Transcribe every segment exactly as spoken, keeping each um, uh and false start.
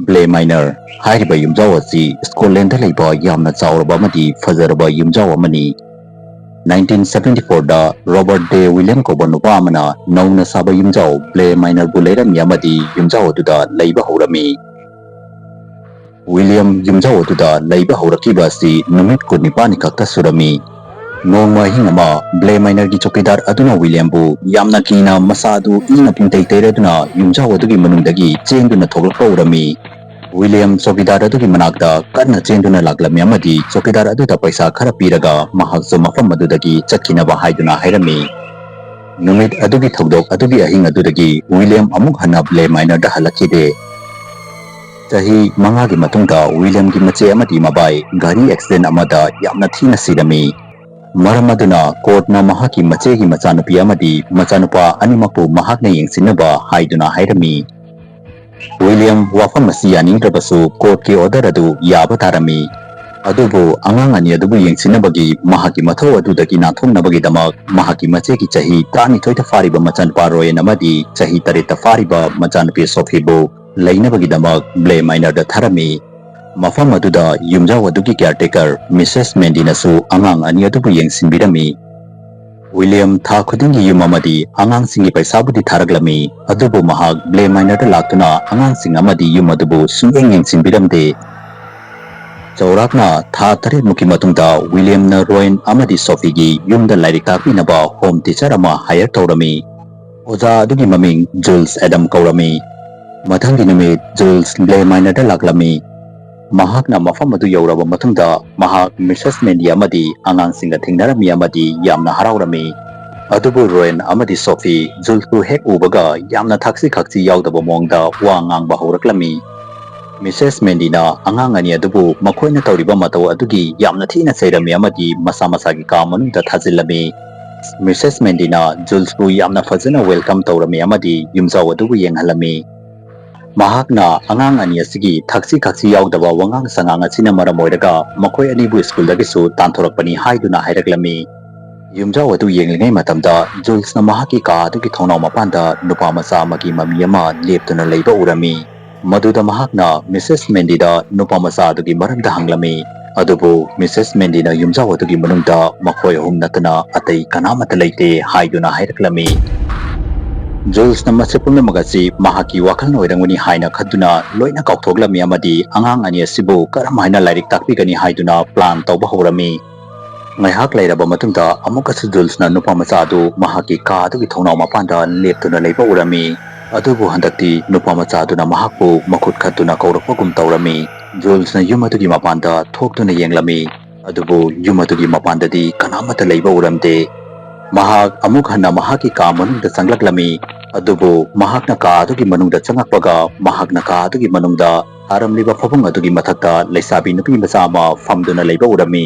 ꯕ꯭ꯂꯦ minor ꯍꯥꯏꯔꯤꯕ ꯌꯨꯝꯖꯥꯎ ꯑꯁꯤ Scotland ꯂꯩꯕ ꯌꯥꯝꯅ ꯆꯥꯎꯔꯕ ꯑꯃꯗꯤ ꯐꯖꯔꯕ ꯌꯨꯝꯖꯥꯎ ꯑꯃꯅꯤ꯫ ꯅꯥꯏꯟꯇꯤꯟ ꯁꯚꯦꯟꯇꯤ ꯐꯣꯔꯗ ꯔꯣꯕꯔꯠ ꯗꯦ ꯋꯤꯂꯤꯌꯝ ꯀꯧꯕ ꯅꯨꯄꯥ ꯑꯃꯅ ꯅꯧꯅ ꯁꯥꯕ ꯌꯨꯝꯖꯥꯎ ꯕ꯭ꯂꯦ ꯃꯥꯏꯅꯔꯕꯨ ꯂꯩꯔꯝꯃꯤ ꯑꯃꯗꯤ ꯌꯨꯝꯖꯥꯎ ꯑꯗꯨꯗ ꯂꯩꯕ ꯍꯧꯔꯝꯃꯤ꯫ ꯋꯤꯂꯤꯌꯝ ꯌꯨꯝꯖꯥꯎ ꯑꯗꯨꯗ ꯂꯩꯕ ꯍꯧꯔꯛꯈꯤꯕ ꯑꯁꯤ ꯅꯨꯃꯤꯠ ꯀꯨꯟꯅꯤꯄꯥꯟꯅꯤ ꯈꯛꯇ ꯁꯨꯔꯝꯃꯤ꯫ ꯅꯣꯡꯃ ꯑꯍꯤꯡ ꯑꯃ ꯕ꯭ꯂꯦ ꯃꯥꯏꯅꯔꯒꯤ ꯆꯧꯀꯤꯗꯥꯔ ꯑꯗꯨꯅ ꯋꯤꯂꯤꯌꯝꯕꯨ ꯌꯥꯝꯅ ꯀꯤꯅ ꯃꯁꯥ ꯑꯗꯨ ꯏꯅ ꯄꯨꯡꯇꯩ ꯇꯩꯔꯗꯨꯅ ꯌꯨꯝꯖꯥꯎ ꯑꯗꯨꯒꯤ ꯃꯅꯨꯡꯗꯒꯤ ꯆꯦꯟꯗꯨꯅ ꯊꯣꯛꯂꯛꯄ ꯎꯔꯝꯃꯤ꯫ ꯋꯤꯂꯤꯌꯝ ꯆꯧꯀꯤꯗꯥꯔ ꯑꯗꯨꯒꯤ ꯃꯅꯥꯛꯇ ꯀꯟꯅ ꯆꯦꯟꯗꯨꯅ ꯂꯥꯛꯂꯝꯃꯤ ꯑꯃꯗꯤ ꯆꯧꯀꯤꯗꯥꯔ ꯑꯗꯨꯗ ꯄꯩꯁꯥ ꯈꯔ ꯄꯤꯔꯒ ꯃꯍꯥꯛꯁꯨ ꯃꯐꯝ ꯑꯗꯨꯗꯒꯤ ꯆꯠꯈꯤꯅꯕ ꯍꯥꯏꯗꯨꯅ ꯍꯥꯏꯔꯝꯃꯤ꯫ ꯅꯨꯃꯤꯠ ꯑꯗꯨꯒꯤ ꯊꯧꯗꯣꯛ ꯑꯗꯨꯒꯤ ꯑꯍꯤꯡ ꯑꯗꯨꯗꯒꯤ ꯋꯤꯂꯤꯌꯝ ꯑꯃꯨꯛ ꯍꯟꯅ ꯕ꯭ꯂꯦ ꯃꯥꯏꯅꯔꯗ ꯍꯜꯂꯛꯈꯤꯗꯦ꯫ ꯆꯍꯤ ꯃꯉꯥꯒꯤ ꯃꯇꯨꯡꯗ ꯋꯤꯂꯤꯌꯝꯒꯤ ꯃꯆꯦ ꯑꯃꯗꯤ ꯃꯕꯥꯏ ꯒꯥꯔꯤ ꯑꯦꯛꯁꯤꯗꯦꯟ ꯑꯃꯗ ꯌꯥꯝꯅ ꯊꯤꯅ ꯁꯤꯔꯝꯃꯤ꯫ ꯃꯔꯝ ꯑꯗꯨꯅ ꯀꯣꯔꯠꯅ ꯃꯍꯥꯛꯀꯤ ꯃꯆꯦꯒꯤ ꯃꯆꯥꯅꯨꯄꯤ ꯑꯃꯗꯤ ꯃꯆꯥꯅꯨꯄꯥ ꯑꯅꯤꯃꯛꯄꯨ ꯃꯍꯥꯛꯅ ꯌꯦꯡꯁꯤꯟꯅꯕ ꯍꯥꯏꯗꯨꯅ ꯍꯥꯏꯔꯝꯃꯤ꯫ ꯋꯤꯂꯤꯌꯝ ꯋꯥꯐꯝ ꯑꯁꯤ ꯌꯥꯅꯤꯡꯗ꯭ꯔꯕꯁꯨ ꯀꯣꯔꯠꯀꯤ ꯑꯣꯔꯗꯔ ꯑꯗꯨ ꯌꯥꯕ ꯇꯥꯔꯝꯃꯤ꯫ ꯑꯗꯨꯕꯨ ꯑꯉꯥꯡ ꯑꯅꯤ ꯑꯗꯨꯕꯨ ꯌꯦꯡꯁꯤꯟꯅꯕꯒꯤ ꯃꯍꯥꯛꯀꯤ ꯃꯊꯧ ꯑꯗꯨꯗꯒꯤ ꯅꯥꯟꯊꯣꯛꯅꯕꯒꯤꯗꯃꯛ ꯃꯍꯥꯛꯀꯤ ꯃꯆꯦꯒꯤ ꯆꯍꯤ ꯇꯔꯥꯅꯤꯊꯣꯏꯗ ꯐꯥꯔꯤꯕ ꯃꯆꯥꯅꯨꯄꯥ ꯔꯣꯌꯦꯟ ꯑꯃꯗꯤ ꯆꯍꯤ ꯇꯔꯦꯠꯇ ꯐꯥꯔꯤꯕ ꯃꯆꯥꯅꯨꯄꯤ ꯁꯣꯐꯤꯕꯨ ꯂꯩꯅꯕꯒꯤꯗꯃꯛ ꯕ꯭ꯂꯦ ꯃꯥꯏꯅꯔꯗ ꯊꯥꯔꯝꯃꯤ꯫ ꯃꯐꯝ ꯑꯗꯨꯗ ꯌꯨꯝꯖꯥꯎ ꯑꯗꯨꯒꯤ ꯀꯤꯌꯥꯔꯇꯦꯀꯔ ꯃꯤꯁꯦꯁ ꯃꯦꯟꯗꯤꯅꯁꯨ ꯑꯉꯥꯡ ꯑꯅꯤ ꯑꯗꯨꯕꯨ ꯌꯦꯡꯁꯤꯟꯕꯤꯔꯝꯃꯤ꯫ ꯋꯤꯂꯤꯌꯝ ꯊꯥ ꯈꯨꯗꯤꯡꯒꯤ ꯌꯨꯝ ꯑꯃꯗꯤ ꯑꯉꯥꯡꯁꯤꯡꯒꯤ ꯄꯩꯁꯥꯕꯨꯗꯤ ꯊꯥꯔꯛꯂꯝꯃꯤ, ꯑꯗꯨꯕꯨ ꯃꯍꯥꯛ ꯕ꯭ꯂꯦ ꯃꯥꯏꯅꯔꯗ ꯂꯥꯛꯇꯨꯅ ꯑꯉꯥꯡꯁꯤꯡ ꯑꯃꯗꯤ ꯌꯨꯝ ꯑꯗꯨꯕꯨ ꯁꯨꯡꯌꯦꯡ ꯌꯦꯡꯁꯤꯟꯕꯤꯔꯝꯗꯦ꯫ ꯆꯥꯎꯔꯥꯛꯅ ꯊꯥ ꯇꯔꯦꯠꯃꯨꯛꯀꯤ ꯃꯇꯨꯡꯗ ꯋꯤꯂꯤꯌꯝꯅ ꯔꯣꯌꯟ ꯑꯃꯗꯤ ꯁꯣꯐꯤꯒꯤ ꯌꯨꯝꯗ ꯂꯥꯏꯔꯤꯛ ꯇꯥꯛꯄꯤꯅꯕ ꯍꯣꯝ ꯇꯤꯆꯔ ꯑꯃ ꯍꯥꯌꯔ ꯇꯧꯔꯝꯃꯤ꯫ ꯑꯣꯖꯥ ꯑꯗꯨꯒꯤ ꯃꯃꯤꯡ ꯖꯨꯜꯁ ꯑꯦꯗꯝ ꯀꯧꯔꯝꯃꯤ꯫ ꯃꯊꯪꯒꯤ ꯅꯨꯃꯤꯠ ꯖꯨꯜꯁ ꯕ꯭ꯂꯦ ꯃꯥꯏꯅꯔꯗ ꯂꯥꯛꯂꯝꯃꯤ꯫ ꯃꯍꯥꯛꯅ ꯃꯐꯝ ꯑꯗꯨ ꯌꯧꯔꯕ ꯃꯇꯨꯡꯗ ꯃꯍꯥꯛ ꯃꯤꯁꯦꯁ ꯃꯦꯟꯗꯤ ꯑꯃꯗꯤ ꯑꯉꯥꯡꯁꯤꯡꯒ ꯊꯦꯡꯅꯔꯝꯃꯤ ꯑꯃꯗꯤ ꯌꯥꯝꯅ ꯍꯔꯥꯎꯔꯝꯃꯤ꯫ ꯑꯗꯨꯕꯨ ꯔꯣꯌꯟ ꯑꯃꯗꯤ ꯁꯣꯐꯤ ꯖꯨꯜꯁꯄꯨ ꯍꯦꯛ ꯎꯕꯒ ꯌꯥꯝꯅ ꯊꯛꯁꯤ ꯈꯥꯛꯁꯤ ꯌꯥꯎꯗꯕ ꯃꯑꯣꯡꯗ ꯋꯥ ꯉꯥꯡꯕ ꯍꯧꯔꯛꯂꯝꯃꯤ꯫ ꯃꯤꯁꯦꯁ ꯃꯦꯟꯗꯤꯅ ꯑꯉꯥꯡ ꯑꯅꯤ ꯑꯗꯨꯕꯨ ꯃꯈꯣꯏꯅ ꯇꯧꯔꯤꯕ ꯃꯇꯧ ꯑꯗꯨꯒꯤ ꯌꯥꯝꯅ ꯊꯤꯅ ꯆꯩꯔꯝꯃꯤ ꯑꯃꯗꯤ ꯃꯁꯥ ꯃꯁꯥꯒꯤ ꯀꯥ ꯃꯅꯨꯡꯗ ꯊꯥꯖꯤꯜꯂꯝꯃꯤ꯫ ꯃꯤꯁꯦꯁ ꯃꯦꯟꯗꯤꯅ ꯖꯨꯜꯁꯄꯨ ꯌꯥꯝꯅ ꯐꯖꯅ ꯋꯦꯜꯀꯝ ꯇꯧꯔꯝꯃꯤ ꯑꯃꯗꯤ ꯌꯨꯝꯖꯥꯎ ꯑꯗꯨꯕꯨ ꯌꯦꯡꯍꯜꯂꯝꯃꯤ꯫ ꯃꯍꯥꯛꯅ ꯑꯉꯥꯡ ꯑꯅꯤ ꯑꯁꯤꯒꯤ ꯊꯛꯁꯤ ꯈꯥꯛꯁꯤ ꯌꯥꯎꯗꯕ ꯋꯥꯉꯥꯡ ꯁꯉꯥꯡ ꯑꯁꯤꯅ ꯃꯔꯝ ꯑꯣꯏꯔꯒ ꯃꯈꯣꯏ ꯑꯅꯤꯕꯨ ꯁ꯭ꯀꯨꯜꯗꯒꯤꯁꯨ ꯇꯥꯟꯊꯣꯔꯛꯄꯅꯤ ꯍꯥꯏꯗꯨꯅ ꯍꯥꯏꯔꯛꯂꯝꯃꯤ꯫ ꯌꯨꯝꯖꯥꯎ ꯑꯗꯨ ꯌꯦꯡꯂꯤꯉꯩ ꯃꯇꯝꯗ ꯖꯨꯜꯁꯅ ꯃꯍꯥꯛꯀꯤ ꯀꯥ ꯑꯗꯨꯒꯤ ꯊꯣꯡꯅꯥꯎ ꯃꯄꯥꯟꯗ ꯅꯨꯄꯥ ꯃꯆꯥ ꯑꯃꯒꯤ ꯃꯃꯤ ꯑꯃ ꯂꯦꯞꯇꯨꯅ ꯂꯩꯕ ꯎꯔꯝꯃꯤ꯫ ꯃꯗꯨꯗ ꯃꯍꯥꯛꯅ ꯃꯤꯁꯦꯁ ꯃꯦꯟꯗꯤꯗ ꯅꯨꯄꯥ ꯃꯆꯥ ꯑꯗꯨꯒꯤ ꯃꯔꯝꯗ ꯍꯪꯂꯝꯃꯤ꯫ ꯑꯗꯨꯕꯨ ꯃꯤꯁꯦꯁ ꯃꯦꯟꯗꯤꯅ ꯌꯨꯝꯖꯥꯎ ꯑꯗꯨꯒꯤ ꯃꯅꯨꯡꯗ ꯃꯈꯣꯏ ꯑꯍꯨꯝ ꯅꯠꯇꯅ ꯑꯇꯩ ꯀꯅꯥꯃꯠꯇ ꯂꯩꯇꯦ ꯍꯥꯏꯗꯨꯅ ꯍꯥꯏꯔꯛꯂꯝꯃꯤ꯫ ꯖꯨꯜꯁꯅ ꯃꯁꯤ ꯄꯨꯝꯅꯃꯛ ꯑꯁꯤ ꯃꯍꯥꯛꯀꯤ ꯋꯥꯈꯜꯅ ꯑꯣꯏꯔꯝꯒꯅꯤ ꯍꯥꯏꯅ ꯈꯟꯗꯨꯅ ꯂꯣꯏꯅ ꯀꯥꯎꯊꯣꯛꯂꯝꯃꯤ ꯑꯃꯗꯤ ꯑꯉꯥꯡ ꯑꯅꯤ ꯑꯁꯤꯕꯨ ꯀꯔꯝ ꯍꯥꯏꯅ ꯂꯥꯏꯔꯤꯛ ꯇꯥꯛꯄꯤꯒꯅꯤ ꯍꯥꯏꯗꯨꯅ ꯄ꯭ꯂꯥꯟ ꯇꯧꯕ ꯍꯧꯔꯝꯃꯤ꯫ ꯉꯥꯏꯍꯥꯛ ꯂꯩꯔꯕ ꯃꯇꯨꯡꯗ ꯑꯃꯨꯛꯀꯁꯨ ꯖꯨꯜꯁꯅ ꯅꯨꯄꯥ ꯃꯆꯥ ꯑꯗꯨ ꯃꯍꯥꯛꯀꯤ ꯀꯥ ꯑꯗꯨꯒꯤ ꯊꯣꯡꯅꯥꯎ ꯃꯄꯥꯟꯗ ꯂꯦꯞꯇꯨꯅ ꯂꯩꯕ ꯎꯔꯝꯃꯤ꯫ ꯑꯗꯨꯕꯨ ꯍꯟꯗꯛꯇꯤ ꯅꯨꯄꯥ ꯃꯆꯥ ꯑꯗꯨꯅ ꯃꯍꯥꯛꯄꯨ ꯃꯈꯨꯠ ꯈꯠꯇꯨꯅ ꯀꯧꯔꯛꯄꯒꯨꯝ ꯇꯧꯔꯝꯃꯤ꯫ ꯖꯨꯜꯁꯅ ꯌꯨꯝ ꯑꯗꯨꯒꯤ ꯃꯄꯥꯟꯗ ꯊꯣꯛꯇꯨꯅ ꯌꯦꯡꯂꯝꯃꯤ꯫ ꯑꯗꯨꯕꯨ ꯌꯨꯝ ꯑꯗꯨꯒꯤ ꯃꯄꯥꯟꯗꯗꯤ ꯀꯅꯥꯃꯠꯇ ꯂꯩꯕ ꯎꯔꯝꯗꯦ꯫ ꯃꯍꯥꯛ ꯑꯃꯨꯛ ꯍꯟꯅ ꯃꯍꯥꯛꯀꯤ ꯀꯥ ꯃꯅꯨꯡꯗ ꯆꯪꯂꯛꯂꯝꯃꯤ꯫ ꯑꯗꯨꯕꯨ ꯃꯍꯥꯛꯅ ꯀꯥ ꯑꯗꯨꯒꯤ ꯃꯅꯨꯡꯗ ꯆꯪꯂꯛꯄꯒ ꯃꯍꯥꯛꯅ ꯀꯥ ꯑꯗꯨꯒꯤ ꯃꯅꯨꯡꯗ ꯊꯥꯔꯝꯂꯤꯕ ꯐꯃꯨꯡ ꯑꯗꯨꯒꯤ ꯃꯊꯛꯇ ꯂꯩꯁꯥꯕꯤ ꯅꯨꯄꯤ ꯃꯆꯥ ꯑꯃ ꯐꯝꯗꯨꯅ ꯂꯩꯕ ꯎꯔꯝꯃꯤ꯫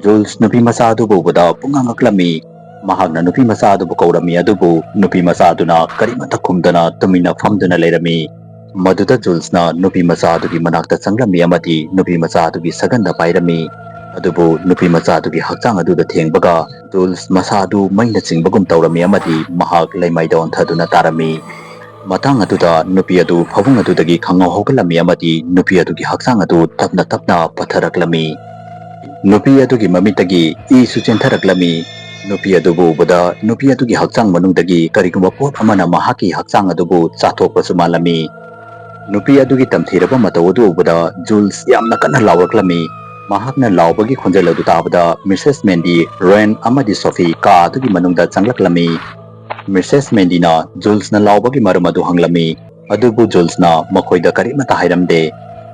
ꯖꯨꯜꯁ ꯅꯨꯄꯤ ꯃꯆꯥ ꯑꯗꯨꯕꯨ ꯎꯕꯗ ꯄꯨꯡꯉꯛ ꯉꯛꯂꯝꯃꯤ꯫ ꯃꯍꯥꯛꯅ ꯅꯨꯄꯤ ꯃꯆꯥ ꯑꯗꯨꯕꯨ ꯀꯧꯔꯝꯃꯤ, ꯑꯗꯨꯕꯨ ꯅꯨꯄꯤ ꯃꯆꯥ ꯑꯗꯨꯅ ꯀꯔꯤꯃꯠꯇ ꯈꯨꯝꯗꯅ ꯇꯨꯃꯤꯟꯅ ꯐꯝꯗꯨꯅ ꯂꯩꯔꯝꯃꯤ꯫ ꯃꯗꯨꯗ ꯖꯨꯜꯁꯅ ꯅꯨꯄꯤ ꯃꯆꯥ ꯑꯗꯨꯒꯤ ꯃꯅꯥꯛꯇ ꯆꯪꯂꯝꯃꯤ ꯑꯃꯗꯤ ꯅꯨꯄꯤ ꯃꯆꯥ ꯑꯗꯨꯒꯤ ꯁꯒꯟꯗ ꯄꯥꯏꯔꯝꯃꯤ꯫ ꯑꯗꯨꯕꯨ ꯅꯨꯄꯤ ꯃꯆꯥ ꯑꯗꯨꯒꯤ ꯍꯛꯆꯥꯡ ꯑꯗꯨꯗ ꯊꯦꯡꯕꯒ ꯖꯨꯜꯁ ꯃꯁꯥ ꯑꯗꯨ ꯃꯩꯅ ꯆꯤꯡꯕꯒꯨꯝ ꯇꯧꯔꯝꯃꯤ ꯑꯃꯗꯤ ꯃꯍꯥꯛ ꯂꯩꯃꯥꯏꯗ ꯑꯣꯟꯊꯗꯨꯅ ꯇꯥꯔꯝꯃꯤ꯫ ꯃꯇꯥꯡ ꯑꯗꯨꯗ ꯅꯨꯄꯤ ꯑꯗꯨ ꯐꯃꯨꯡ ꯑꯗꯨꯗꯒꯤ ꯈꯪꯍꯧ ꯍꯧꯒꯠꯂꯝꯃꯤ ꯑꯃꯗꯤ ꯅꯨꯄꯤ ꯑꯗꯨꯒꯤ ꯍꯛꯆꯥꯡ ꯑꯗꯨ ꯇꯞꯅ ꯇꯞꯅ ꯄꯠꯊꯔꯛꯂꯝꯃꯤ꯫ ꯅꯨꯄꯤ ꯑꯗꯨꯒꯤ ꯃꯃꯤꯠꯇꯒꯤ ꯏꯁꯨ ꯆꯦꯟꯊꯔꯛꯂꯝꯃꯤ꯫ ꯅꯨꯄꯤ ꯑꯗꯨꯕꯨ ꯎꯕꯗ ꯅꯨꯄꯤ ꯑꯗꯨꯒꯤ ꯍꯛꯆꯥꯡ ꯃꯅꯨꯡꯗꯒꯤ ꯀꯔꯤꯒꯨꯝꯕ ꯄꯣꯠ ꯑꯃꯅ ꯃꯍꯥꯛꯀꯤ ꯍꯛꯆꯥꯡ ꯑꯗꯨꯕꯨ ꯆꯥꯊꯣꯛꯄꯁꯨ ꯃꯥꯜꯂꯝꯃꯤ꯫ ꯅꯨꯄꯤ ꯑꯗꯨꯒꯤ ꯇꯝꯊꯤꯔꯕ ꯃꯇꯧ ꯑꯗꯨ ꯎꯕꯗ ꯖꯨꯜꯁ ꯌꯥꯝꯅ ꯀꯟꯅ ꯂꯥꯎꯔꯛꯂꯝꯃꯤ꯫ ꯃꯍꯥꯛꯅ ꯂꯥꯎꯕꯒꯤ ꯈꯣꯟꯖꯦꯜ ꯑꯗꯨ ꯇꯥꯕꯗ ꯃꯤꯁꯦꯁ ꯃꯦꯟꯗꯤ, ꯔꯦꯟ ꯑꯃꯗꯤ ꯁꯣꯐꯤ ꯀꯥ ꯑꯗꯨꯒꯤ ꯃꯅꯨꯡꯗ ꯆꯪꯂꯛꯂꯝꯃꯤ꯫ ꯃꯤꯁꯦꯁ ꯃꯦꯟꯗꯤꯅ ꯖꯨꯜꯁꯅ ꯂꯥꯎꯕꯒꯤ ꯃꯔꯝ ꯑꯗꯨ ꯍꯪꯂꯝꯃꯤ꯫ ꯑꯗꯨꯕꯨ ꯖꯨꯜꯁꯅ ꯃꯈꯣꯏꯗ ꯀꯔꯤꯃꯠꯇ ꯍꯥꯏꯔꯝꯗꯦ꯫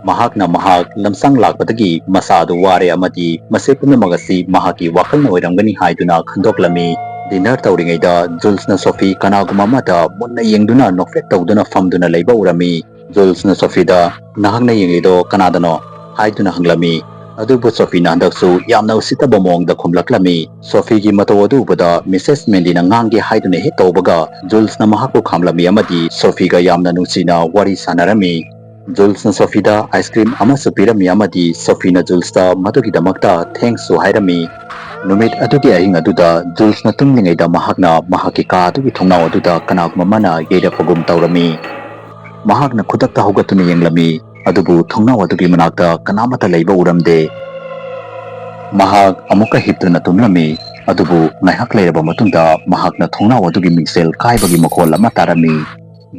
ꯃꯍꯥꯛꯅ ꯃꯍꯥꯛ ꯂꯝꯁꯥꯡ ꯂꯥꯛꯄꯗꯒꯤ ꯃꯁꯥ ꯑꯗꯨ ꯋꯥꯔꯦ ꯑꯃꯗꯤ ꯃꯁꯤ ꯄꯨꯝꯅꯃꯛ ꯑꯁꯤ ꯃꯍꯥꯛꯀꯤ ꯋꯥꯈꯜꯅ ꯑꯣꯏꯔꯝꯒꯅꯤ ꯍꯥꯏꯗꯨꯅ ꯈꯟꯗꯣꯛꯂꯝꯃꯤ꯫ ꯗꯤꯟꯅꯔ ꯇꯧꯔꯤꯉꯩꯗ ꯖꯨꯜꯁꯅ ꯁꯣꯐꯤ ꯀꯅꯥꯒꯨꯝꯕ ꯑꯃꯗ ꯃꯨꯟꯅ ꯌꯦꯡꯗꯨꯅ ꯅꯣꯛꯐꯦꯠ ꯇꯧꯗꯨꯅ ꯐꯝꯗꯨꯅ ꯂꯩꯕ ꯎꯔꯝꯃꯤ꯫ ꯖꯨꯜꯁꯅ ꯁꯣꯐꯤꯗ, "ꯅꯍꯥꯛꯅ ꯌꯦꯡꯂꯤꯗꯣ ꯀꯅꯥꯗꯅꯣ?" ꯍꯥꯏꯗꯨꯅ ꯍꯪꯂꯝꯃꯤ꯫ ꯑꯗꯨꯕꯨ ꯁꯣꯐꯤꯅ ꯍꯟꯗꯛꯁꯨ ꯌꯥꯝꯅ ꯎꯁꯤꯠꯇꯕ ꯃꯑꯣꯡꯗ ꯈꯨꯝꯂꯛꯂꯝꯃꯤ꯫ ꯁꯣꯐꯤꯒꯤ ꯃꯇꯧ ꯑꯗꯨ ꯎꯕꯗ ꯃꯤꯁꯦꯁ ꯃꯦꯟꯗꯤꯅ ꯉꯥꯡꯒꯦ ꯍꯥꯏꯗꯨꯅ ꯍꯦꯛ ꯇꯧꯕꯒ ꯖꯨꯜꯁꯅ ꯃꯍꯥꯛꯄꯨ ꯈꯥꯝꯂꯝꯃꯤ ꯑꯃꯗꯤ ꯁꯣꯐꯤꯒ ꯌꯥꯝꯅ ꯅꯨꯡꯁꯤꯅ ꯋꯥꯔꯤ ꯁꯥꯟꯅꯔꯝꯃꯤ꯫ ꯖꯨꯜꯁꯅ ꯁꯣꯐꯤꯗ ꯑꯥꯏꯁ ꯀ꯭ꯔꯤꯝ ꯑꯃꯁꯨ ꯄꯤꯔꯝꯃꯤ ꯑꯃꯗꯤ ꯁꯣꯐꯤꯅ ꯖꯨꯜꯁꯇ ꯃꯗꯨꯒꯤꯗꯃꯛꯇ ꯊꯦꯡꯁꯁꯨ ꯍꯥꯏꯔꯝꯃꯤ꯫ ꯅꯨꯃꯤꯠ ꯑꯗꯨꯒꯤ ꯑꯍꯤꯡ ꯑꯗꯨꯗ ꯖꯨꯜꯁꯅ ꯇꯨꯝꯂꯤꯉꯩꯗ ꯃꯍꯥꯛꯅ ꯃꯍꯥꯛꯀꯤ ꯀꯥ ꯑꯗꯨꯒꯤ ꯊꯣꯡꯅꯥꯎ ꯑꯗꯨꯗ ꯀꯅꯥꯒꯨꯝꯕ ꯑꯃꯅ ꯌꯩꯔꯛꯄꯒꯨꯝ ꯇꯧꯔꯝꯃꯤ꯫ ꯃꯍꯥꯛꯅ ꯈꯨꯗꯛꯇ ꯍꯧꯒꯠꯇꯨꯅ ꯌꯦꯡꯂꯝꯃꯤ, ꯑꯗꯨꯕꯨ ꯊꯣꯡꯅꯥꯎ ꯑꯗꯨꯒꯤ ꯃꯅꯥꯛꯇ ꯀꯅꯥꯃꯠꯇ ꯂꯩꯕ ꯎꯔꯝꯗꯦ꯫ ꯃꯍꯥꯛ ꯑꯃꯨꯛꯀ ꯍꯤꯞꯇꯨꯅ ꯇꯨꯝꯂꯝꯃꯤ, ꯑꯗꯨꯕꯨ ꯉꯥꯏꯍꯥꯛ ꯂꯩꯔꯕ ꯃꯇꯨꯡꯗ ꯃꯍꯥꯛꯅ ꯊꯣꯡꯅꯥꯎ ꯑꯗꯨꯒꯤ ꯃꯤꯡꯁꯦꯜ ꯀꯥꯏꯕꯒꯤ ꯃꯈꯣꯜ ꯑꯃ ꯇꯥꯔꯝꯃꯤ꯫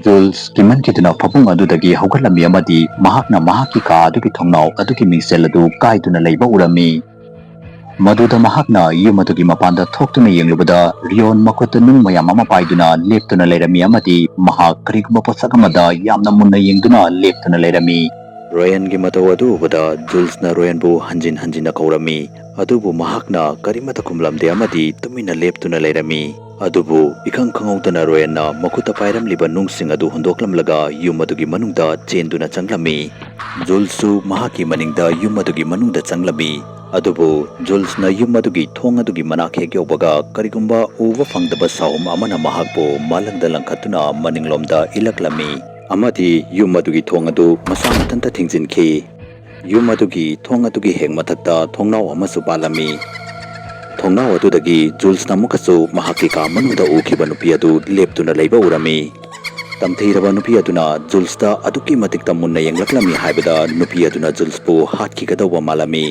ꯖꯨꯜꯁ ꯀꯤꯃꯟꯈꯤꯗꯨꯅ ꯐꯃꯨꯡ ꯑꯗꯨꯗꯒꯤ ꯍꯧꯒꯠꯂꯝꯃꯤ ꯑꯃꯗꯤ ꯃꯍꯥꯛꯅ ꯃꯍꯥꯛꯀꯤ ꯀꯥ ꯑꯗꯨꯒꯤ ꯊꯣꯡꯅꯥꯎ ꯑꯗꯨꯒꯤ ꯃꯤꯡꯁꯦꯜ ꯑꯗꯨ ꯀꯥꯏꯗꯨꯅ ꯂꯩꯕ ꯎꯔꯝꯃꯤ꯫ ꯃꯗꯨꯗ ꯃꯍꯥꯛꯅ ꯌꯨꯝ ꯑꯗꯨꯒꯤ ꯃꯄꯥꯟꯗ ꯊꯣꯛꯇꯨꯅ ꯌꯦꯡꯂꯨꯕꯗ, ꯔꯤꯌꯣꯟ ꯃꯈꯨꯠꯇ ꯅꯨꯡ ꯃꯌꯥꯝ ꯑꯃ ꯄꯥꯏꯗꯨꯅ ꯂꯦꯞꯇꯨꯅ ꯂꯩꯔꯝꯃꯤ ꯑꯃꯗꯤ ꯃꯍꯥꯛ ꯀꯔꯤꯒꯨꯝꯕ ꯄꯣꯠꯁꯛ ꯑꯃꯗ ꯌꯥꯝꯅ ꯃꯨꯟꯅ ꯌꯦꯡꯗꯨꯅ ꯂꯦꯞꯇꯨꯅ ꯂꯩꯔꯝꯃꯤ꯫ ꯔꯣꯌꯟꯒꯤ ꯃꯇꯧ ꯑꯗꯨ ꯎꯕꯗ ꯖꯨꯜꯁꯅ ꯔꯣꯌꯟꯕꯨ ꯍꯟꯖꯤꯟ ꯍꯟꯖꯤꯟꯅ ꯀꯧꯔꯝꯃꯤ, ꯑꯗꯨꯕꯨ ꯃꯍꯥꯛꯅ ꯀꯔꯤꯃꯠꯇ ꯈꯨꯝꯂꯝꯗꯦ ꯑꯃꯗꯤ ꯇꯨꯃꯤꯟꯅ ꯂꯦꯞꯇꯨꯅ ꯂꯩꯔꯝꯃꯤ꯫ ꯑꯗꯨꯕꯨ ꯏꯈꯪ ꯈꯪꯍꯧꯗꯅ ꯔꯣꯌꯟꯅ ꯃꯈꯨꯠꯇ ꯄꯥꯏꯔꯝꯂꯤꯕ ꯅꯨꯡꯁꯤꯡ ꯑꯗꯨ ꯍꯨꯟꯗꯣꯛꯂꯝꯂꯒ ꯌꯨꯝ ꯑꯗꯨꯒꯤ ꯃꯅꯨꯡꯗ ꯆꯦꯟꯗꯨꯅ ꯆꯪꯂꯝꯃꯤ꯫ ꯖꯨꯜꯁꯁꯨ ꯃꯍꯥꯛꯀꯤ ꯃꯅꯤꯡꯗ ꯌꯨꯝ ꯑꯗꯨꯒꯤ ꯃꯅꯨꯡꯗ ꯆꯪꯂꯝꯃꯤ꯫ ꯑꯗꯨꯕꯨ ꯖꯨꯜꯁꯅ ꯌꯨꯝ ꯑꯗꯨꯒꯤ ꯊꯣꯡ ꯑꯗꯨꯒꯤ ꯃꯅꯥꯛ ꯍꯦꯛ ꯌꯧꯕꯒ, ꯀꯔꯤꯒꯨꯝꯕ ꯎꯕ ꯐꯪꯗꯕ ꯁꯥꯍꯨꯝ ꯑꯃꯅ ꯃꯍꯥꯛꯄꯨ ꯃꯥꯂꯪꯗ ꯂꯪꯈꯠꯇꯨꯅ ꯃꯅꯤꯡꯂꯣꯝꯗ ꯏꯜꯂꯛꯂꯝꯃꯤ ꯑꯃꯗꯤ ꯌꯨꯝ ꯑꯗꯨꯒꯤ ꯊꯣꯡ ꯑꯗꯨ ꯃꯁꯥ ꯃꯊꯟꯇ ꯊꯤꯡꯖꯤꯟꯈꯤ꯫ ꯌꯨꯝ ꯑꯗꯨꯒꯤ ꯊꯣꯡ ꯑꯗꯨꯒꯤ ꯍꯦꯛ ꯃꯊꯛꯇ ꯊꯣꯡꯅꯥꯎ ꯑꯃꯁꯨ ꯄꯥꯜꯂꯝꯃꯤ꯫ ꯊꯣꯡꯅꯥꯎ ꯑꯗꯨꯗꯒꯤ ꯖꯨꯜꯁꯅ ꯑꯃꯨꯛꯀꯁꯨ ꯃꯍꯥꯛꯀꯤ ꯀꯥ ꯃꯅꯨꯡꯗ ꯎꯈꯤꯕ ꯅꯨꯄꯤ ꯑꯗꯨ ꯂꯦꯞꯇꯨꯅ ꯂꯩꯕ ꯎꯔꯝꯃꯤ꯫ ꯇꯝꯊꯤꯔꯕ ꯅꯨꯄꯤ ꯑꯗꯨꯅ ꯖꯨꯜꯁꯇ ꯑꯗꯨꯛꯀꯤ ꯃꯇꯤꯛꯇ ꯃꯨꯟꯅ ꯌꯦꯡꯂꯛꯂꯝꯃꯤ ꯍꯥꯏꯕꯗ ꯅꯨꯄꯤ ꯑꯗꯨꯅ ꯖꯨꯜꯁꯄꯨ ꯍꯥꯠꯈꯤꯒꯗꯧꯕ ꯃꯥꯜꯂꯝꯃꯤ꯫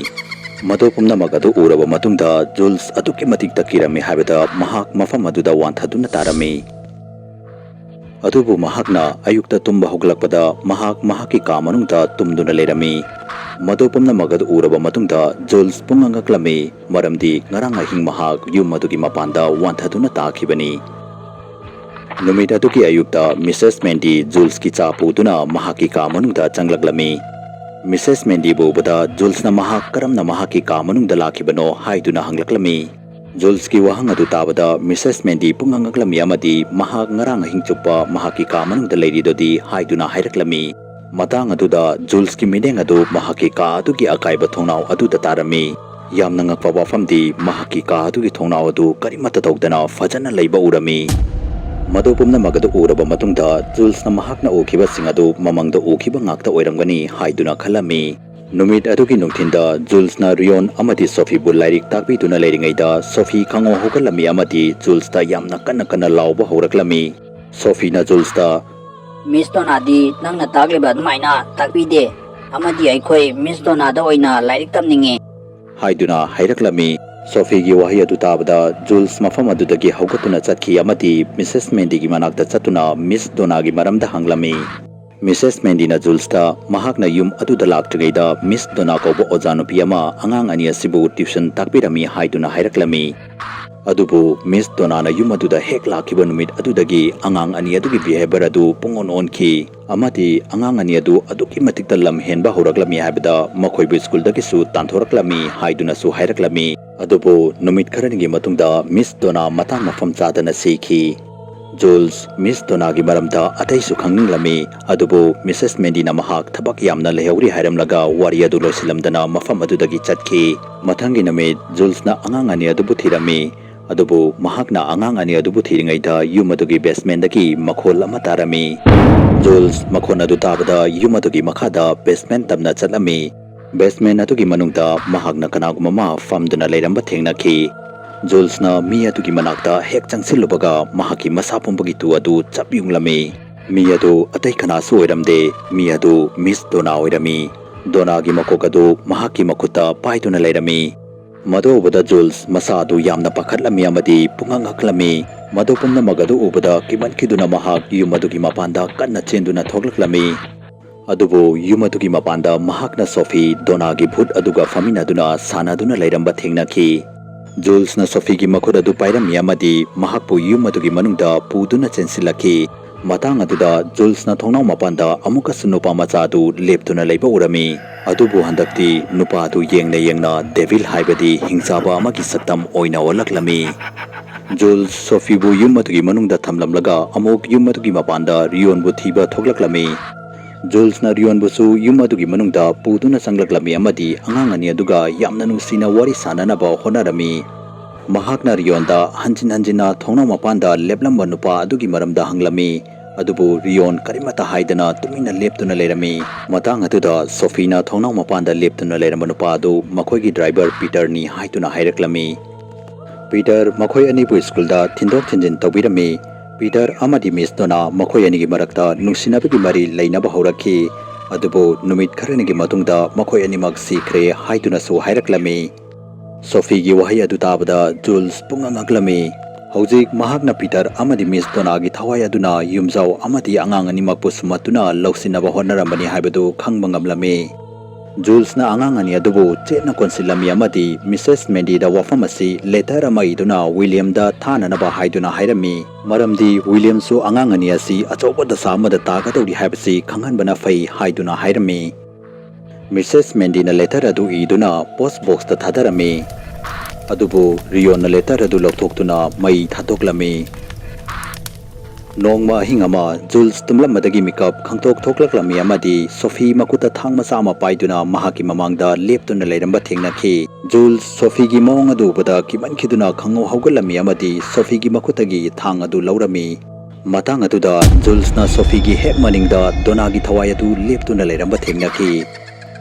ꯃꯗꯨ ꯄꯨꯝꯅꯃꯛ ꯑꯗꯨ ꯎꯔꯕ ꯃꯇꯨꯡꯗ ꯖꯨꯜꯁ ꯑꯗꯨꯛꯀꯤ ꯃꯇꯤꯛꯇ ꯀꯤꯔꯝꯃꯤ ꯍꯥꯏꯕꯗ ꯃꯍꯥꯛ ꯃꯐꯝ ꯑꯗꯨꯗ ꯋꯥꯟꯊꯗꯨꯅ ꯇꯥꯔꯝꯃꯤ꯫ ꯑꯗꯨꯕꯨ ꯃꯍꯥꯛꯅ ꯑꯌꯨꯛꯇ ꯇꯨꯝꯕ ꯍꯧꯒꯠꯂꯛꯄꯗ ꯃꯍꯥꯛ ꯃꯍꯥꯛꯀꯤ ꯀꯥ ꯃꯅꯨꯡꯗ ꯇꯨꯝꯗꯨꯅ ꯂꯩꯔꯝꯃꯤ꯫ ꯃꯗꯨ ꯄꯨꯝꯅꯃꯛ ꯑꯗꯨ ꯎꯔꯕ ꯃꯇꯨꯡꯗ ꯖꯨꯜꯁ ꯄꯨꯡꯉꯛ ꯉꯛꯂꯝꯃꯤ, ꯃꯔꯝꯗꯤ ꯉꯔꯥꯡ ꯑꯍꯤꯡ ꯃꯍꯥꯛ ꯌꯨꯝ ꯑꯗꯨꯒꯤ ꯃꯄꯥꯟꯗ ꯋꯥꯟꯊꯗꯨꯅ ꯇꯥꯈꯤꯕꯅꯤ꯫ ꯅꯨꯃꯤꯠ ꯑꯗꯨꯒꯤ ꯑꯌꯨꯛꯇ ꯃꯤꯁꯦꯁ ꯃꯦꯟꯗꯤ ꯖꯨꯜꯁꯀꯤ ꯆꯥ ꯄꯨꯗꯨꯅ ꯃꯍꯥꯛꯀꯤ ꯀꯥ ꯃꯅꯨꯡꯗ ꯆꯪꯂꯛꯂꯝꯃꯤ꯫ ꯃꯤꯁꯦꯁ ꯃꯦꯟꯗꯤꯕꯨ ꯎꯕꯗ ꯖꯨꯜꯁꯅ ꯃꯍꯥꯛ ꯀꯔꯝꯅ ꯃꯍꯥꯛꯀꯤ ꯀꯥ ꯃꯅꯨꯡꯗ ꯂꯥꯛꯈꯤꯕꯅꯣ ꯍꯥꯏꯗꯨꯅ ꯍꯪꯂꯛꯂꯝꯃꯤ꯫ ꯖꯨꯜꯁꯀꯤ ꯋꯥꯍꯪ ꯑꯗꯨ ꯇꯥꯕꯗ ꯃꯤꯁꯦꯁ ꯃꯦꯟꯗꯤ ꯄꯨꯡꯉꯛ ꯉꯛꯂꯝꯃꯤ ꯑꯃꯗꯤ ꯃꯍꯥꯛ ꯉꯔꯥꯡ ꯑꯍꯤꯡ ꯆꯨꯞꯄ ꯃꯍꯥꯛꯀꯤ ꯀꯥ ꯃꯅꯨꯡꯗ ꯂꯩꯔꯤꯗꯨꯗꯤ ꯍꯥꯏꯗꯨꯅ ꯍꯥꯏꯔꯛꯂꯝꯃꯤ꯫ ꯃꯇꯥꯡ ꯑꯗꯨꯗ ꯖꯨꯜꯁꯀꯤ ꯃꯤꯠꯌꯦꯡ ꯑꯗꯨ ꯃꯍꯥꯛꯀꯤ ꯀꯥ ꯑꯗꯨꯒꯤ ꯑꯀꯥꯏꯕ ꯊꯣꯡꯅꯥꯎ ꯑꯗꯨꯗ ꯇꯥꯔꯝꯃꯤ꯫ ꯌꯥꯝꯅ ꯉꯛꯄ ꯋꯥꯐꯝꯗꯤ ꯃꯍꯥꯛꯀꯤ ꯀꯥ ꯑꯗꯨꯒꯤ ꯊꯣꯡꯅꯥꯎ ꯑꯗꯨ ꯀꯔꯤꯃꯠꯇ ꯇꯧꯗꯅ ꯐꯖꯅ ꯂꯩꯕ ꯎꯔꯝꯃꯤ꯫ ꯃꯗꯨ ꯄꯨꯝꯅꯃꯛ ꯑꯗꯨ ꯎꯔꯕ ꯃꯇꯨꯡꯗ ꯖꯨꯜꯁꯅ ꯃꯍꯥꯛꯅ ꯎꯈꯤꯕꯁꯤꯡ ꯑꯗꯨ ꯃꯃꯪꯗ ꯎꯈꯤꯕ ꯉꯥꯛꯇ ꯑꯣꯏꯔꯝꯒꯅꯤ ꯍꯥꯏꯗꯨꯅ ꯈꯜꯂꯝꯃꯤ꯫ ꯅꯨꯃꯤꯠ ꯑꯗꯨꯒꯤ ꯅꯨꯡꯊꯤꯟꯗ ꯖꯨꯜꯁꯅ ꯔꯤꯌꯣꯟ ꯑꯃꯗꯤ ꯁꯣꯐꯤꯕꯨ ꯂꯥꯏꯔꯤꯛ ꯇꯥꯛꯄꯤꯗꯨꯅ ꯂꯩꯔꯤꯉꯩꯗ ꯁꯣꯐꯤ ꯈꯪꯍꯧ ꯍꯧꯒꯠꯂꯝꯃꯤ ꯑꯃꯗꯤ ꯖꯨꯜꯁꯇ ꯌꯥꯝꯅ ꯀꯟꯅ ꯀꯟꯅ ꯂꯥꯎꯕ ꯍꯧꯔꯛꯂꯝꯃꯤ꯫ ꯁꯣꯐꯤꯅ ꯖꯨꯜꯁꯇ, "ꯃꯤꯁ ꯗꯣꯅꯥꯗꯤ ꯅꯪꯅ ꯇꯥꯛꯂꯤꯕ ꯑꯗꯨꯃꯥꯏꯅ ꯇꯥꯛꯄꯤꯗꯦ, ꯑꯃꯗꯤ ꯑꯩꯈꯣꯏ ꯃꯤꯁ ꯗꯣꯅꯥꯗ ꯑꯣꯏꯅ ꯂꯥꯏꯔꯤꯛ ꯇꯝꯅꯤꯡꯉꯤ" ꯍꯥꯏꯗꯨꯅ ꯍꯥꯏꯔꯛꯂꯝꯃꯤ꯫ ꯁꯣꯐꯤꯒꯤ ꯋꯥꯍꯩ ꯑꯗꯨ ꯇꯥꯕꯗ ꯖꯨꯜꯁ ꯃꯐꯝ ꯑꯗꯨꯗꯒꯤ ꯍꯧꯒꯠꯇꯨꯅ ꯆꯠꯈꯤ ꯑꯃꯗꯤ ꯃꯤꯁꯦꯁ ꯃꯦꯟꯗꯤꯒꯤ ꯃꯅꯥꯛꯇ ꯆꯠꯇꯨꯅ ꯃꯤꯁ ꯗꯣꯅꯥꯒꯤ ꯃꯔꯝꯗ ꯍꯪꯂꯝꯃꯤ꯫ ꯃꯤꯁꯦꯁ ꯃꯦꯟꯗꯤꯅ ꯖꯨꯜꯁꯇ ꯃꯍꯥꯛꯅ ꯌꯨꯝ ꯑꯗꯨꯗ ꯂꯥꯛꯇ꯭ꯔꯤꯉꯩꯗ ꯃꯤꯁ ꯗꯣꯅꯥ ꯀꯧꯕ ꯑꯣꯖꯥ ꯅꯨꯄꯤ ꯑꯃ ꯑꯉꯥꯡ ꯑꯅꯤ ꯑꯁꯤꯕꯨ ꯇ꯭ꯌꯨꯁꯟ ꯇꯥꯛꯄꯤꯔꯝꯃꯤ ꯍꯥꯏꯗꯨꯅ ꯍꯥꯏꯔꯛꯂꯝꯃꯤ꯫ ꯑꯗꯨꯕꯨ ꯃꯤꯁ ꯗꯣꯅꯥꯅ ꯌꯨꯝ ꯑꯗꯨꯗ ꯍꯦꯛ ꯂꯥꯛꯈꯤꯕ ꯅꯨꯃꯤꯠ ꯑꯗꯨꯗꯒꯤ ꯑꯉꯥꯡ ꯑꯅꯤ ꯑꯗꯨꯒꯤ ꯕꯤꯍꯦꯕꯤꯌꯔ ꯑꯗꯨ ꯄꯨꯡꯑꯣꯟ ꯑꯣꯟꯈꯤ ꯑꯃꯗꯤ ꯑꯉꯥꯡ ꯑꯅꯤ ꯑꯗꯨ ꯑꯗꯨꯛꯀꯤ ꯃꯇꯤꯛꯇ ꯂꯝ ꯍꯦꯟꯕ ꯍꯧꯔꯛꯂꯝꯃꯤ ꯍꯥꯏꯕꯗ ꯃꯈꯣꯏꯕꯨ ꯁ꯭ꯀꯨꯜꯗꯒꯤꯁꯨ ꯇꯥꯟꯊꯣꯔꯛꯂꯝꯃꯤ ꯍꯥꯏꯗꯨꯅꯁꯨ ꯍꯥꯏꯔꯛꯂꯝꯃꯤ꯫ ꯑꯗꯨꯕꯨ ꯅꯨꯃꯤꯠ ꯈꯔꯅꯤꯒꯤ ꯃꯇꯨꯡꯗ ꯃꯤꯁ ꯗꯣꯅꯥ ꯃꯇꯥꯡ ꯃꯐꯝ ꯆꯥꯗꯅ ꯁꯤꯈꯤ꯫ ꯖꯨꯜꯁ ꯃꯤꯁ ꯗꯣꯅꯥꯒꯤ ꯃꯔꯝꯗ ꯑꯇꯩꯁꯨ ꯈꯪꯅꯤꯡꯂꯝꯃꯤ, ꯑꯗꯨꯕꯨ ꯃꯤꯁꯦꯁ ꯃꯦꯟꯗꯤꯅ ꯃꯍꯥꯛ ꯊꯕꯛ ꯌꯥꯝꯅ ꯂꯩꯍꯧꯔꯤ ꯍꯥꯏꯔꯝꯂꯒ ꯋꯥꯔꯤ ꯑꯗꯨ ꯂꯣꯏꯁꯤꯜꯂꯝꯗꯅ ꯃꯐꯝ ꯑꯗꯨꯗꯒꯤ ꯆꯠꯈꯤ꯫ ꯃꯊꯪꯒꯤ ꯅꯨꯃꯤꯠ ꯖꯨꯜꯁꯅ ꯑꯉꯥꯡ ꯑꯅꯤ ꯑꯗꯨꯕꯨ ꯊꯤꯔꯝꯃꯤ, ꯑꯗꯨꯕꯨ ꯃꯍꯥꯛꯅ ꯑꯉꯥꯡ ꯑꯅꯤ ꯑꯗꯨꯕꯨ ꯊꯤꯔꯤꯉꯩꯗ ꯌꯨꯝ ꯑꯗꯨꯒꯤ ꯕꯦꯁꯃꯦꯟꯗꯒꯤ ꯃꯈꯣꯜ ꯑꯃ ꯇꯥꯔꯝꯃꯤ꯫ ꯖꯨꯜꯁ ꯃꯈꯣꯟ ꯑꯗꯨ ꯇꯥꯕꯗ ꯌꯨꯝ ꯑꯗꯨꯒꯤ ꯃꯈꯥꯗ ꯕꯦꯁꯃꯦꯟ ꯇꯝꯅ ꯆꯠꯂꯝꯃꯤ꯫ ꯕꯦꯁꯃꯦꯟ ꯑꯗꯨꯒꯤ ꯃꯅꯨꯡꯗ ꯃꯍꯥꯛꯅ ꯀꯅꯥꯒꯨꯝꯕ ꯑꯃ ꯐꯝꯗꯨꯅ ꯂꯩꯔꯝꯕ ꯊꯦꯡꯅꯈꯤ꯫ ꯖꯨꯜꯁꯅ ꯃꯤ ꯑꯗꯨꯒꯤ ꯃꯅꯥꯛꯇ ꯍꯦꯛ ꯆꯪꯁꯤꯜꯂꯨꯕꯒ ꯃꯍꯥꯛꯀꯤ ꯃꯁꯥ ꯄꯨꯝꯕꯒꯤ ꯇꯨ ꯑꯗꯨ ꯆꯞ ꯌꯨꯡꯂꯝꯃꯤ꯫ ꯃꯤ ꯑꯗꯨ ꯑꯇꯩ ꯀꯅꯥꯁꯨ ꯑꯣꯏꯔꯝꯗꯦ, ꯃꯤ ꯑꯗꯨ ꯃꯤꯁ ꯗꯣꯅꯥ ꯑꯣꯏꯔꯝꯃꯤ꯫ ꯗꯣꯅꯥꯒꯤ ꯃꯀꯣꯛ ꯑꯗꯨ ꯃꯍꯥꯛꯀꯤ ꯃꯈꯨꯠꯇ ꯄꯥꯏꯗꯨꯅ ꯂꯩꯔꯝꯃꯤ꯫ ꯃꯗꯨ ꯎꯕꯗ ꯖꯨꯜꯁ ꯃꯁꯥ ꯑꯗꯨ ꯌꯥꯝꯅ ꯄꯥꯈꯠꯂꯝꯃꯤ ꯑꯃꯗꯤ ꯄꯨꯡꯉꯛ ꯉꯛꯂꯝꯃꯤ꯫ ꯃꯗꯨ ꯄꯨꯝꯅꯃꯛ ꯑꯗꯨ ꯎꯕꯗ ꯀꯤꯃꯟꯈꯤꯗꯨꯅ ꯃꯍꯥꯛ ꯌꯨꯝ ꯑꯗꯨꯒꯤ ꯃꯄꯥꯟꯗ ꯀꯟꯅ ꯆꯦꯟꯗꯨꯅ ꯊꯣꯛꯂꯛꯂꯝꯃꯤ꯫ ꯑꯗꯨꯕꯨ ꯌꯨꯝ ꯑꯗꯨꯒꯤ ꯃꯄꯥꯟꯗ ꯃꯍꯥꯛꯅ ꯁꯣꯐꯤ, ꯗꯣꯅꯥꯒꯤ ꯚꯨꯠ ꯑꯗꯨꯒ ꯐꯝꯃꯤꯟꯅꯗꯨꯅ ꯁꯥꯟꯅꯗꯨꯅ ꯂꯩꯔꯝꯕ ꯊꯦꯡꯅꯈꯤ꯫ ꯖꯨꯜꯁꯅ ꯁꯣꯐꯤꯒꯤ ꯃꯈꯨꯠ ꯑꯗꯨ ꯄꯥꯏꯔꯝꯃꯤ ꯑꯃꯗꯤ ꯃꯍꯥꯛꯄꯨ ꯌꯨꯝ ꯑꯗꯨꯒꯤ ꯃꯅꯨꯡꯗ ꯄꯨꯗꯨꯅ ꯆꯦꯟꯁꯤꯜꯂꯛꯈꯤ꯫ ꯃꯇꯥꯡ ꯑꯗꯨꯗ ꯖꯨꯜꯁꯅ ꯊꯣꯡꯅꯥꯎ ꯃꯄꯥꯟꯗ ꯑꯃꯨꯛꯀꯁꯨ ꯅꯨꯄꯥ ꯃꯆꯥ ꯑꯗꯨ ꯂꯦꯞꯇꯨꯅ ꯂꯩꯕ ꯎꯔꯝꯃꯤ꯫ ꯑꯗꯨꯕꯨ ꯍꯟꯗꯛꯇꯤ ꯅꯨꯄꯥ ꯑꯗꯨ ꯌꯦꯡꯅ ꯌꯦꯡꯅ ꯗꯦꯚꯤꯜ ꯍꯥꯏꯕꯗꯤ ꯍꯤꯡꯆꯥꯕ ꯑꯃꯒꯤ ꯁꯛꯇꯝ ꯑꯣꯏꯅ ꯑꯣꯜꯂꯛꯂꯝꯃꯤ꯫ ꯖꯨꯜꯁ ꯁꯣꯐꯤꯕꯨ ꯌꯨꯝ ꯑꯗꯨꯒꯤ ꯃꯅꯨꯡꯗ ꯊꯝꯂꯝꯂꯒ ꯑꯃꯨꯛ ꯌꯨꯝ ꯑꯗꯨꯒꯤ ꯃꯄꯥꯟꯗ ꯔꯤꯌꯣꯟꯕꯨ ꯊꯤꯕ ꯊꯣꯛꯂꯛꯂꯝꯃꯤ꯫ ꯖꯨꯜꯁꯅ ꯔꯤꯌꯣꯟꯕꯨꯁꯨ ꯌꯨꯝ ꯑꯗꯨꯒꯤ ꯃꯅꯨꯡꯗ ꯄꯨꯗꯨꯅ ꯆꯪꯂꯛꯂꯝꯃꯤ ꯑꯃꯗꯤ ꯑꯉꯥꯡ ꯑꯅꯤ ꯑꯗꯨꯒ ꯌꯥꯝꯅ ꯅꯨꯡꯁꯤꯅ ꯋꯥꯔꯤ ꯁꯥꯅꯅꯕ ꯍꯣꯠꯅꯔꯝꯃꯤ꯫ ꯃꯍꯥꯛꯅ ꯔꯤꯌꯣꯟꯗ ꯍꯟꯖꯤꯟ ꯍꯟꯖꯤꯟꯅ ꯊꯣꯡꯅꯥꯎ ꯃꯄꯥꯟꯗ ꯂꯦꯞꯂꯝꯕ ꯅꯨꯄꯥ ꯑꯗꯨꯒꯤ ꯃꯔꯝꯗ ꯍꯪꯂꯝꯃꯤ, ꯑꯗꯨꯕꯨ ꯔꯤꯌꯣꯟ ꯀꯔꯤꯃꯠꯇ ꯍꯥꯏꯗꯅ ꯇꯨꯃꯤꯟꯅ ꯂꯦꯞꯇꯨꯅ ꯂꯩꯔꯝꯃꯤ꯫ ꯃꯇꯥꯡ ꯑꯗꯨꯗ ꯁꯣꯐꯤꯅ ꯊꯣꯡꯅꯥꯎ ꯃꯄꯥꯟꯗ ꯂꯦꯞꯇꯨꯅ ꯂꯩꯔꯝꯕ ꯅꯨꯄꯥ ꯑꯗꯨ ꯃꯈꯣꯏꯒꯤ ꯗ꯭ꯔꯥꯏꯚꯔ ꯄꯤꯇꯔꯅꯤ ꯍꯥꯏꯗꯨꯅ ꯍꯥꯏꯔꯛꯂꯝꯃꯤ꯫ ꯄꯤꯇꯔ ꯃꯈꯣꯏ ꯑꯅꯤꯕꯨ ꯁ꯭ꯀꯨꯜꯗ ꯊꯤꯟꯗꯣꯛ ꯊꯤꯟꯖꯤꯟ ꯇꯧꯕꯤꯔꯝꯃꯤ꯫ ꯄꯤꯇꯔ ꯑꯃꯗꯤ ꯃꯤꯁ ꯗꯣꯅꯥ ꯃꯈꯣꯏ ꯑꯅꯤꯒꯤ ꯃꯔꯛꯇ ꯅꯨꯡꯁꯤꯅꯕꯒꯤ ꯃꯔꯤ ꯂꯩꯅꯕ ꯍꯧꯔꯛꯈꯤ꯫ ꯑꯗꯨꯕꯨ ꯅꯨꯃꯤꯠ ꯈꯔꯅꯤꯒꯤ ꯃꯇꯨꯡꯗ ꯃꯈꯣꯏ ꯑꯅꯤꯃꯛ ꯁꯤꯈ꯭ꯔꯦ ꯍꯥꯏꯗꯨꯅꯁꯨ ꯍꯥꯏꯔꯛꯂꯝꯃꯤ꯫ ꯁꯣꯐꯤꯒꯤ ꯋꯥꯍꯩ ꯑꯗꯨ ꯇꯥꯕꯗ ꯖꯨꯜꯁ ꯄꯨꯡꯉꯛ ꯉꯛꯂꯝꯃꯤ꯫ ꯍꯧꯖꯤꯛ ꯃꯍꯥꯛꯅ ꯄꯤꯇꯔ ꯑꯃꯗꯤ ꯃꯤꯁ ꯗꯣꯅꯥꯒꯤ ꯊꯋꯥꯏ ꯑꯗꯨꯅ ꯌꯨꯝꯖꯥꯎ ꯑꯃꯗꯤ ꯑꯉꯥꯡ ꯑꯅꯤꯃꯛꯄꯨ ꯁꯨꯝꯍꯠꯇꯨꯅ ꯂꯧꯁꯤꯟꯅꯕ ꯍꯣꯠꯅꯔꯝꯕꯅꯤ ꯍꯥꯏꯕꯗꯨ ꯈꯪꯕ ꯉꯝꯂꯝꯃꯤ꯫ ꯖꯨꯜꯁꯅ ꯑꯉꯥꯡ ꯑꯅꯤ ꯑꯗꯨꯕꯨ ꯆꯦꯠꯅ ꯀꯣꯟꯁꯤꯜꯂꯝꯃꯤ ꯑꯃꯗꯤ ꯃꯤꯁꯦꯁ ꯃꯦꯟꯗꯤꯗ ꯋꯥꯐꯝ ꯑꯁꯤ ꯂꯦꯇꯔ ꯑꯃ ꯏꯗꯨꯅ ꯋꯤꯂꯤꯌꯝꯗ ꯊꯥꯅꯅꯕ ꯍꯥꯏꯗꯨꯅ ꯍꯥꯏꯔꯝꯃꯤ꯫ ꯃꯔꯝꯗꯤ ꯋꯤꯂꯤꯌꯝꯁꯨ ꯑꯉꯥꯡ ꯑꯅꯤ ꯑꯁꯤ ꯑꯆꯧꯕ ꯗꯁꯥ ꯑꯃꯗ ꯇꯥꯒꯗꯧꯔꯤ ꯍꯥꯏꯕꯁꯤ ꯈꯪꯍꯟꯕꯅ ꯐꯩ ꯍꯥꯏꯗꯨꯅ ꯍꯥꯏꯔꯝꯃꯤ꯫ ꯃꯤꯁꯦꯁ ꯃꯦꯟꯗꯤꯅ ꯂꯦꯇꯔ ꯑꯗꯨ ꯏꯗꯨꯅ ꯄꯣꯁ ꯕꯣꯛꯁꯇ ꯊꯥꯗꯔꯝꯃꯤ꯫ ꯑꯗꯨꯕꯨ ꯔꯤꯌꯣꯟꯅ ꯂꯦꯇꯔ ꯑꯗꯨ ꯂꯧꯊꯣꯛꯇꯨꯅ ꯃꯩ ꯊꯥꯗꯣꯛꯂꯝꯃꯤ꯫ ꯅꯣꯡꯃ ꯑꯍꯤꯡ ꯑꯃ ꯖꯨꯜꯁ ꯇꯨꯝꯂꯝꯕꯗꯒꯤ ꯃꯤꯀꯞ ꯈꯪꯊꯣꯛ ꯊꯣꯛꯂꯛꯂꯝꯃꯤ ꯑꯃꯗꯤ ꯁꯣꯐꯤ ꯃꯈꯨꯠꯇ ꯊꯥꯡ ꯃꯆꯥ ꯑꯃ ꯄꯥꯏꯗꯨꯅ ꯃꯍꯥꯛꯀꯤ ꯃꯃꯥꯡꯗ ꯂꯦꯞꯇꯨꯅ ꯂꯩꯔꯝꯕ ꯊꯦꯡꯅꯈꯤ꯫ ꯖꯨꯜꯁ ꯁꯣꯐꯤꯒꯤ ꯃꯑꯣꯡ ꯑꯗꯨ ꯎꯕꯗ ꯀꯤꯃꯟꯈꯤꯗꯨꯅ ꯈꯪꯍꯧ ꯍꯧꯒꯠꯂꯝꯃꯤ ꯑꯃꯗꯤ ꯁꯣꯐꯤꯒꯤ ꯃꯈꯨꯠꯇꯒꯤ ꯊꯥꯡ ꯑꯗꯨ ꯂꯧꯔꯝꯃꯤ꯫ ꯃꯇꯥꯡ ꯑꯗꯨꯗ ꯖꯨꯜꯁꯅ ꯁꯣꯐꯤꯒꯤ ꯍꯦꯛ ꯃꯅꯤꯡꯗ ꯗꯣꯅꯥꯒꯤ ꯊꯋꯥꯏ ꯑꯗꯨ ꯂꯦꯞꯇꯨꯅ ꯂꯩꯔꯝꯕ ꯊꯦꯡꯅꯈꯤ꯫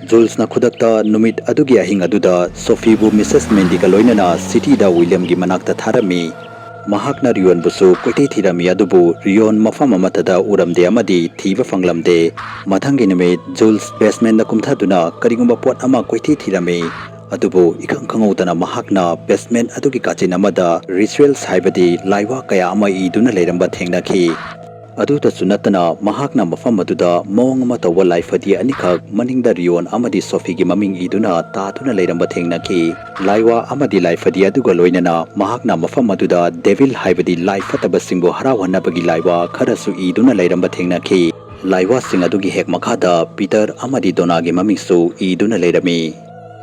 ꯖꯨꯜꯁꯅ ꯈꯨꯗꯛꯇ ꯅꯨꯃꯤꯠ ꯑꯗꯨꯒꯤ ꯑꯍꯤꯡ ꯑꯗꯨꯗ ꯁꯣꯐꯤꯕꯨ ꯃꯤꯁꯦꯁ ꯃꯦꯟꯗꯤꯒ ꯂꯣꯏꯅꯅ ꯁꯤꯇꯤꯗ ꯋꯤꯂꯤꯌꯝꯒꯤ ꯃꯅꯥꯛꯇ ꯊꯥꯔꯝꯃꯤ꯫ ꯃꯍꯥꯛꯅ ꯔꯤꯌꯣꯟꯕꯨꯁꯨ ꯀꯣꯏꯊꯤ ꯊꯤꯔꯝꯃꯤ, ꯑꯗꯨꯕꯨ ꯔꯤꯌꯣꯟ ꯃꯐꯝ ꯑꯃꯠꯇꯗ ꯎꯔꯝꯗꯦ ꯑꯃꯗꯤ ꯊꯤꯕ ꯐꯪꯂꯝꯗꯦ꯫ ꯃꯊꯪꯒꯤ ꯅꯨꯃꯤꯠ ꯖꯨꯜꯁ ꯕꯦꯁꯃꯦꯟꯗ ꯀꯨꯝꯊꯗꯨꯅ ꯀꯔꯤꯒꯨꯝꯕ ꯄꯣꯠ ꯑꯃ ꯀꯣꯏꯊꯤ ꯊꯤꯔꯝꯃꯤ꯫ ꯑꯗꯨꯕꯨ ꯏꯈꯪ ꯈꯪꯍꯧꯗꯅ ꯃꯍꯥꯛꯅ ꯕꯦꯁꯃꯦꯟ ꯑꯗꯨꯒꯤ ꯀꯥꯆꯤꯟ ꯑꯃꯗ ꯔꯤꯆꯨꯑꯦꯜꯁ ꯍꯥꯏꯕꯗꯤ ꯂꯥꯏꯋꯥ ꯀꯌꯥ ꯑꯃ ꯏꯗꯨꯅ ꯂꯩꯔꯝꯕ ꯊꯦꯡꯅꯈꯤ꯫ ꯑꯗꯨꯇꯁꯨ ꯅꯠꯇꯅ ꯃꯍꯥꯛꯅ ꯃꯐꯝ ꯑꯗꯨꯗ ꯃꯑꯣꯡ ꯑꯃ ꯇꯧꯕ ꯂꯥꯏꯐꯗꯤ ꯑꯅꯤꯈꯛ ꯃꯅꯤꯡꯗ ꯔꯤꯌꯣꯟ ꯑꯃꯗꯤ ꯁꯣꯐꯤꯒꯤ ꯃꯃꯤꯡ ꯏꯗꯨꯅ ꯇꯥꯗꯨꯅ ꯂꯩꯔꯝꯕ ꯊꯦꯡꯅꯈꯤ꯫ ꯂꯥꯏꯋꯥ ꯑꯃꯗꯤ ꯂꯥꯏꯐꯗꯤ ꯑꯗꯨꯒ ꯂꯣꯏꯅꯅ ꯃꯍꯥꯛꯅ ꯃꯐꯝ ꯑꯗꯨꯗ ꯗꯦꯚꯤꯜ ꯍꯥꯏꯕꯗꯤ ꯂꯥꯏ ꯐꯠꯇꯕꯁꯤꯡꯕꯨ ꯍꯔꯥꯎꯍꯟꯅꯕꯒꯤ ꯂꯥꯏꯋꯥ ꯈꯔꯁꯨ ꯏꯗꯨꯅ ꯂꯩꯔꯝꯕ ꯊꯦꯡꯅꯈꯤ꯫ ꯂꯥꯏꯋꯥꯁꯤꯡ ꯑꯗꯨꯒꯤ ꯍꯦꯛ ꯃꯈꯥꯗ ꯄꯤꯇꯔ ꯑꯃꯗꯤ ꯗꯣꯅꯥꯒꯤ ꯃꯃꯤꯡꯁꯨ ꯏꯗꯨꯅ ꯂꯩꯔꯝꯃꯤ꯫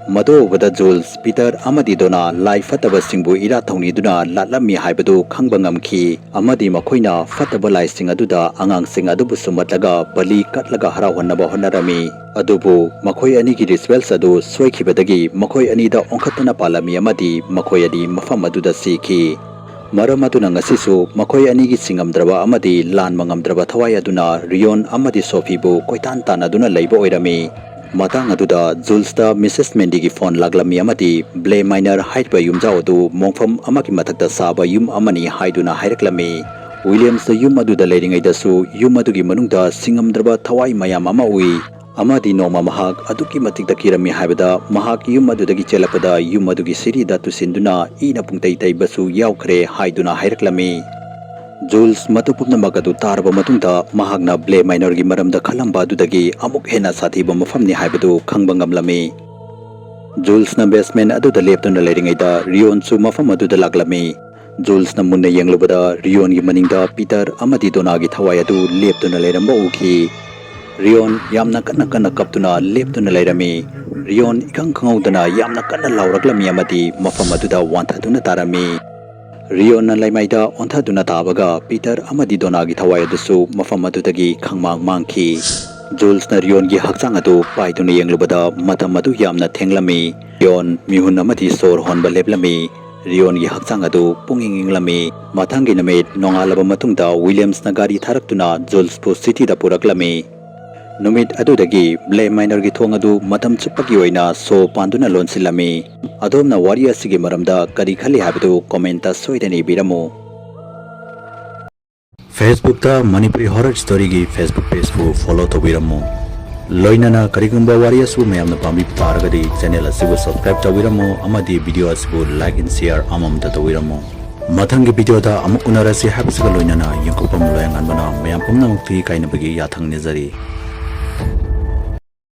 ꯃꯗꯨ ꯎꯕꯗ ꯖꯨꯜꯁ ꯄꯤꯇꯔ ꯑꯃꯗꯤ ꯗꯣꯅꯥ ꯂꯥꯏ ꯐꯠꯇꯕꯁꯤꯡꯕꯨ ꯏꯔꯥꯠ ꯊꯧꯅꯤꯗꯨꯅ ꯂꯥꯠꯂꯝꯃꯤ ꯍꯥꯏꯕꯗꯨ ꯈꯪꯕ ꯉꯝꯈꯤ ꯑꯃꯗꯤ ꯃꯈꯣꯏꯅ ꯐꯠꯇꯕ ꯂꯥꯏꯁꯤꯡ ꯑꯗꯨꯗ ꯑꯉꯥꯡꯁꯤꯡ ꯑꯗꯨꯕꯨ ꯁꯨꯝꯍꯠꯂꯒ ꯕꯂꯤ ꯀꯠꯂꯒ ꯍꯔꯥꯎꯍꯟꯅꯕ ꯍꯣꯠꯅꯔꯝꯃꯤ꯫ ꯑꯗꯨꯕꯨ ꯃꯈꯣꯏ ꯑꯅꯤꯒꯤ ꯔꯤꯆꯨꯑꯦꯜꯁ ꯑꯗꯨ ꯁꯣꯏꯈꯤꯕꯗꯒꯤ ꯃꯈꯣꯏ ꯑꯅꯤꯗ ꯑꯣꯟꯈꯠꯇꯨꯅ ꯄꯥꯜꯂꯝꯃꯤ ꯑꯃꯗꯤ ꯃꯈꯣꯏ ꯑꯅꯤ ꯃꯐꯝ ꯑꯗꯨꯗ ꯁꯤꯈꯤ꯫ ꯃꯔꯝ ꯑꯗꯨꯅ ꯉꯁꯤꯁꯨ ꯃꯈꯣꯏ ꯑꯅꯤꯒꯤ ꯁꯤꯡꯉꯝꯗ꯭ꯔꯕ ꯑꯃꯗꯤ ꯂꯥꯟꯕ ꯉꯝꯗ꯭ꯔꯕ ꯊꯋꯥꯏ ꯑꯗꯨꯅ ꯔꯤꯌꯣꯟ ꯑꯃꯗꯤ ꯁꯣꯐꯤꯕꯨ ꯀꯣꯏꯇꯥꯟ ꯇꯥꯟꯅꯗꯨꯅ ꯂꯩꯕ ꯑꯣꯏꯔꯝꯃꯤ꯫ ꯃꯇꯥꯡ ꯑꯗꯨꯗ ꯖꯨꯜꯁꯇ ꯃꯤꯁꯦꯁ ꯃꯦꯟꯗꯤꯒꯤ ꯐꯣꯟ ꯂꯥꯛꯂꯝꯃꯤ ꯑꯃꯗꯤ ꯕ꯭ꯂꯦ ꯃꯥꯏꯅꯔ ꯍꯥꯏꯔꯤꯕ ꯌꯨꯝꯖꯥꯎ ꯑꯗꯨ ꯃꯣꯡꯐꯝ ꯑꯃꯒꯤ ꯃꯊꯛꯇ ꯁꯥꯕ ꯌꯨꯝ ꯑꯃꯅꯤ ꯍꯥꯏꯗꯨꯅ ꯍꯥꯏꯔꯛꯂꯝꯃꯤ꯫ ꯋꯤꯂꯤꯌꯝꯁꯇ ꯌꯨꯝ ꯑꯗꯨꯗ ꯂꯩꯔꯤꯉꯩꯗꯁꯨ ꯌꯨꯝ ꯑꯗꯨꯒꯤ ꯃꯅꯨꯡꯗ ꯁꯤꯡꯉꯝꯗ꯭ꯔꯕ ꯊꯋꯥꯏ ꯃꯌꯥꯝ ꯑꯃ ꯎꯏ꯫ ꯑꯃꯗꯤ ꯅꯣꯡꯃ ꯃꯍꯥꯛ ꯑꯗꯨꯛꯀꯤ ꯃꯇꯤꯛ ꯇꯛꯈꯤꯔꯝꯃꯤ ꯍꯥꯏꯕꯗ, ꯃꯍꯥꯛ ꯌꯨꯝ ꯑꯗꯨꯗꯒꯤ ꯆꯦꯜꯂꯛꯄꯗ ꯌꯨꯝ ꯑꯗꯨꯒꯤ ꯁꯤꯔꯤꯗ ꯇꯨꯁꯤꯟꯗꯨꯅ ꯏꯅ ꯄꯨꯡꯇꯩ ꯇꯩꯕꯁꯨ ꯌꯥꯎꯈ꯭ꯔꯦ ꯍꯥꯏꯗꯨꯅ ꯍꯥꯏꯔꯛꯂꯝꯃꯤ꯫ ꯖꯨꯜꯁ ꯃꯗꯨ ꯄꯨꯝꯅꯃꯛ ꯑꯗꯨ ꯇꯥꯔꯕ ꯃꯇꯨꯡꯗ, ꯃꯍꯥꯛꯅ ꯕ꯭ꯂꯦ ꯃꯥꯏꯅꯔꯒꯤ ꯃꯔꯝꯗ ꯈꯜꯂꯝꯕ ꯑꯗꯨꯗꯒꯤ ꯑꯃꯨꯛ ꯍꯦꯟꯅ ꯁꯥꯊꯤꯕ ꯃꯐꯝꯅꯤ ꯍꯥꯏꯕꯗꯨ ꯈꯪꯕ ꯉꯝꯂꯝꯃꯤ꯫ ꯖꯨꯜꯁꯅ ꯕꯦꯁꯃꯦꯟ ꯑꯗꯨꯗ ꯂꯦꯞꯇꯨꯅ ꯂꯩꯔꯤꯉꯩꯗ, ꯔꯤꯌꯣꯟꯁꯨ ꯃꯐꯝ ꯑꯗꯨꯗ ꯂꯥꯛꯂꯝꯃꯤ꯫ ꯖꯨꯜꯁꯅ ꯃꯨꯟꯅ ꯌꯦꯡꯂꯨꯕꯗ, ꯔꯤꯌꯣꯟꯒꯤ ꯃꯅꯤꯡꯗ ꯄꯤꯇꯔ ꯑꯃꯗꯤ ꯗꯣꯅꯥꯒꯤ ꯊꯋꯥꯏ ꯑꯗꯨ ꯂꯦꯞꯇꯨꯅ ꯂꯩꯔꯝꯕ ꯎꯈꯤ꯫ ꯔꯤꯌꯣꯟ ꯌꯥꯝꯅ ꯀꯟꯅ ꯀꯟꯅ ꯀꯞꯇꯨꯅ ꯂꯦꯞꯇꯨꯅ ꯂꯩꯔꯝꯃꯤ꯫ ꯔꯤꯌꯣꯟ ꯏꯈꯪ ꯈꯪꯍꯧꯗꯅ ꯌꯥꯝꯅ ꯀꯟꯅ ꯂꯥꯎꯔꯛꯂꯝꯃꯤ ꯑꯃꯗꯤ ꯃꯐꯝ ꯑꯗꯨꯗ ꯋꯥꯟꯊꯗꯨꯅ ꯇꯥꯔꯝꯃꯤ꯫ ꯔꯤꯌꯣꯟꯅ ꯂꯩꯃꯥꯏꯗ ꯑꯣꯟꯊꯗꯨꯅ ꯇꯥꯕꯒ, ꯄꯤꯇꯔ ꯑꯃꯗꯤ ꯗꯣꯅꯥꯒꯤ ꯊꯋꯥꯏ ꯑꯗꯨꯁꯨ ꯃꯐꯝ ꯑꯗꯨꯗꯒꯤ ꯈꯪꯃꯥꯡ ꯃꯥꯡꯈꯤ꯫ ꯖꯨꯜꯁꯅ ꯔꯤꯌꯣꯟꯒꯤ ꯍꯛꯆꯥꯡ ꯑꯗꯨ ꯄꯥꯏꯗꯨꯅ ꯌꯦꯡꯂꯨꯕꯗ, ꯃꯇꯝ ꯑꯗꯨ ꯌꯥꯝꯅ ꯊꯦꯡꯂꯝꯃꯤ꯫ ꯔꯤꯌꯣꯟ ꯃꯤꯍꯨꯟ ꯑꯃꯗꯤ ꯁꯣꯔ ꯍꯣꯟꯕ ꯂꯦꯞꯂꯝꯃꯤ꯫ ꯔꯤꯌꯣꯟꯒꯤ ꯍꯛꯆꯥꯡ ꯑꯗꯨ ꯄꯨꯡꯏꯪ ꯏꯪꯂꯝꯃꯤ꯫ ꯃꯊꯪꯒꯤ ꯅꯨꯃꯤꯠ ꯅꯣꯡꯉꯥꯜꯂꯕ ꯃꯇꯨꯡꯗ, ꯋꯤꯂꯤꯌꯝꯁꯅ ꯒꯥꯔꯤ ꯊꯥꯔꯛꯇꯨꯅ ꯖꯨꯜꯁꯄꯨ ꯁꯤꯇꯤꯗ ꯄꯨꯔꯛꯂꯝꯃꯤ꯫ ꯅꯨꯃꯤꯠ ꯑꯗꯨꯗꯒꯤ ꯕ꯭ꯂꯦ ꯃꯥꯏꯅꯔꯒꯤ ꯊꯣꯡ ꯑꯗꯨ ꯃꯇꯝ ꯆꯨꯞꯄꯒꯤ ꯑꯣꯏꯅ ꯁꯣ ꯄꯥꯟꯗꯨꯅ ꯂꯣꯟꯁꯤꯜꯂꯝꯃꯤ꯫ ꯑꯗꯣꯝꯅ ꯋꯥꯔꯤ ꯑꯁꯤꯒꯤ ꯃꯔꯝꯗ ꯀꯔꯤ ꯈꯜꯂꯤ ꯍꯥꯏꯕꯗꯨ ꯀꯣꯃꯦꯟꯇ ꯁꯣꯏꯗꯅ ꯏꯕꯤꯔꯝꯃꯨ꯫ Facebook ꯇ ꯃꯅꯤꯄꯨꯔꯤ ꯍꯣꯔꯔ ꯁ꯭ꯇꯣꯔꯤꯒꯤ Facebook ꯄꯦꯖꯄꯨ ꯐꯣꯂꯣ ꯇꯧꯕꯤꯔꯝꯃꯨ꯫ ꯂꯣꯏꯅꯅ ꯀꯔꯤꯒꯨꯝꯕ ꯋꯥꯔꯤ ꯑꯁꯤꯕꯨ ꯃꯌꯥꯝꯅ ꯄꯥꯝꯕꯤꯕ ꯇꯥꯔꯒꯗꯤ, ꯆꯦꯅꯦꯜ ꯑꯁꯤꯕꯨ ꯁꯕꯁꯀ꯭ꯔꯥꯏꯕ ꯇꯧꯕꯤꯔꯝꯃꯨ ꯑꯃꯗꯤ ꯚꯤꯗꯤꯑꯣ ꯑꯁꯤꯕꯨ ꯂꯥꯏꯛ ꯑꯦꯟ ꯁꯤꯌꯥꯔ ꯑꯃꯃꯝꯇ ꯇꯧꯕꯤꯔꯝꯃꯨ꯫ ꯃꯊꯪꯒꯤ ꯚꯤꯗꯤꯑꯣꯗ ꯑꯃꯨꯛ ꯎꯅꯔꯁꯤ ꯍꯥꯏꯕꯁꯤꯒ ꯂꯣꯏꯅꯅ ꯌꯦꯡꯊꯣꯛꯐꯝ ꯂꯣꯌꯥꯉꯥꯟꯕꯅ ꯃꯌꯥꯝ ꯄꯨꯝꯅꯃꯛꯇꯒꯤ ꯀꯥꯏꯅꯕꯒꯤ ꯌꯥꯊꯪ ꯅꯤꯖꯔꯤ꯫